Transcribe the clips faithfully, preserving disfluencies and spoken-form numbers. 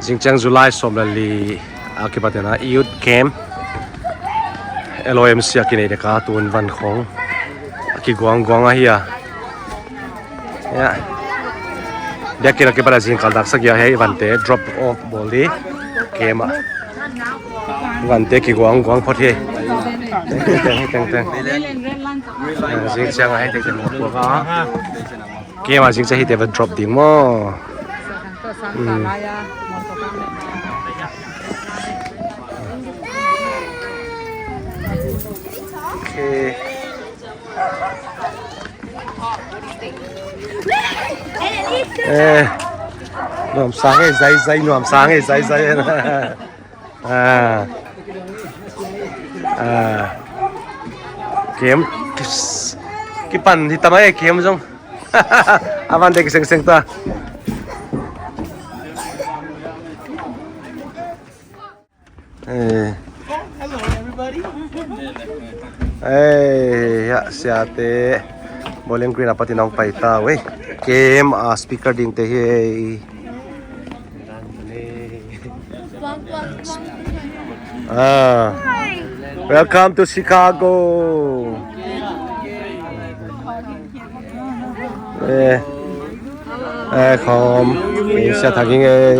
Zingciang July sawm le li a kipat in ah youth camp L O M C a kinei dek a, tun van khong a kiguangguang ahi a. Ya. Biakinn a kipat a zingkal dak sagih a hei vante drop off bawl di camp ah. Vante kiguangguang phot hi. Teng, teng, teng, teng. Ah, zingciang a hei teng teng a puak a. Camp a zingciang hite va drop ding maw? Mm. Okay. Eh, nuam sang e, zai zai, nuam sang e, zai zai. Ah. Ah. Camp. Kipan hi ta mai camp zong. A vante kisengseng ta. Eh. Hello, everybody. Eh, ya, siate. Bowling Green a patin hong pai ta uh e. Camp a speaker dingte hi. Ah, welcome to Chicago. Eh, eh, khawm. Eh, sia thak ing e.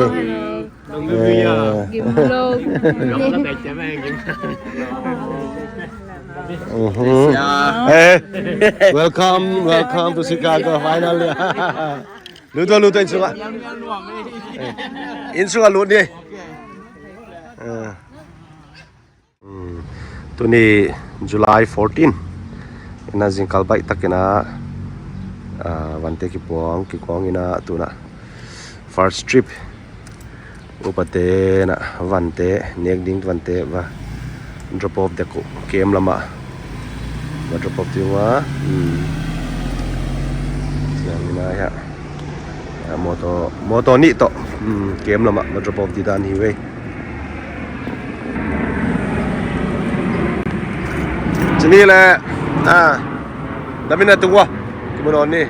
Eh. Gimlo. Mhm. Eh, welcome, welcome to Chicago, finally. Lut tua, lut tua, inn sungah. Eh, inn sungah lut ni. Eh. Hmm. Tuni July fourteen. Ina zingkal baih takin ah, ah, vante kipuang, kikuang ina tuna first trip. Upate na vante, nek ding vante va drop off dek uh camp lamah. Va drop off ding uh a. Hmm. Siang ina ya. Ah, motor, motor nih tawh. Hmm, camp lamah va drop off ding dan hi ve. Cini le, ah, damin na tung uh a. Kimu nawn ni.